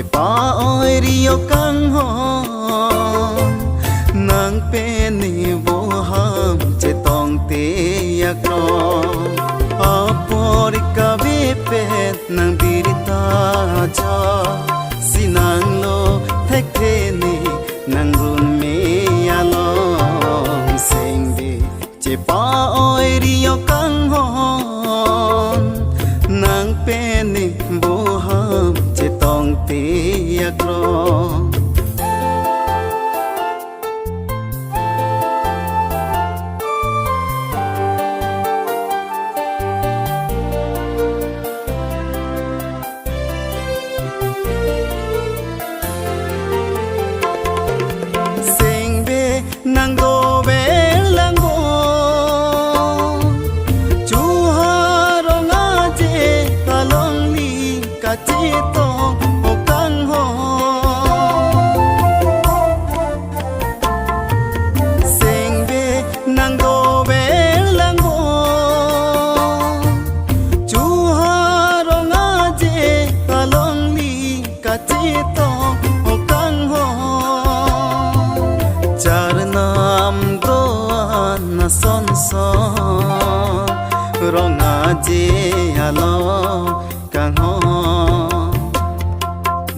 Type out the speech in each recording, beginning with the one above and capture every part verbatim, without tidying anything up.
Pa-oi ri-o kanghon, nang pen ne vo ham chetongte akrong. Apor kave pen nang birta ajo, si nanglo thekthe ne nangrun me along. Sengve chepa-oi ri-o kanghon, nang pen ne vo ham chetongte akrong. Sengve nang dover lang bo, Chuha rong aje along li kachetong o kanghon. Sengve nang dover lang bo, Chuha rong aje along li kachetong o kanghon. Charnam do-an asonson rong aje along kanghon.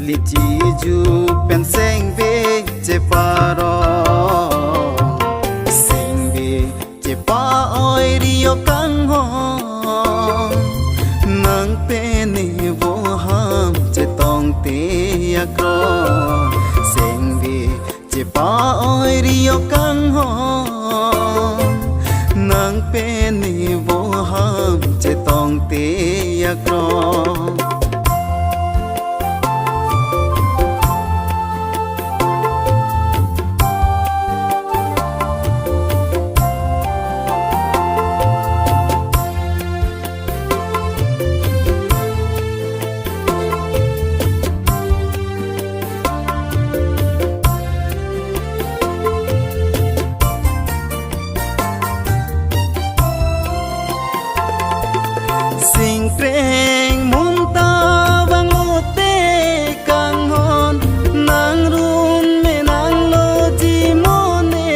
Lichi ju pen sengve cheparong. Sengve chepa-oi ri-o kanghon, nang pen ne vo ham chetongte akrong. Sengve chepa-oi ri-o kanghon, nang pen ne vo ham chetongte akrong. Singkreng munta vang lote kanghon, nangrun me nangloji mo ne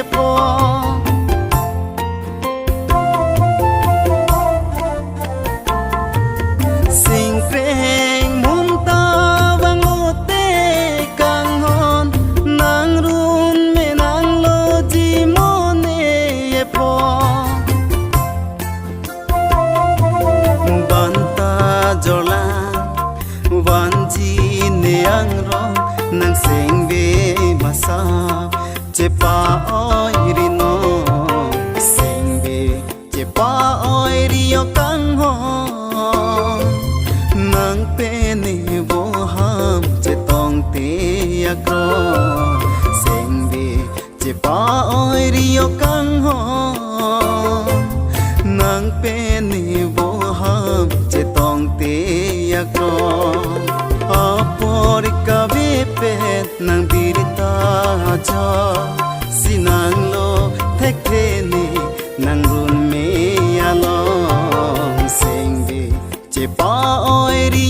epho. Singkreng munta vang lote kanghon, nangrun me nangloji mo ne epho. Banta jorlang vanji ne angrong, nang sengve masa chepa-oi ri non. Sengve chepa-oi ri-o kanghon, nang pen ne vo ham chetongte akrong. Sengve chepa-oi ri-o kanghon, nang pen ne vo ham chetongte akrong. Apor kave pen nang birta ajo, si nanglo thekthe ne nangrun me along. Sengve chepa-oi ri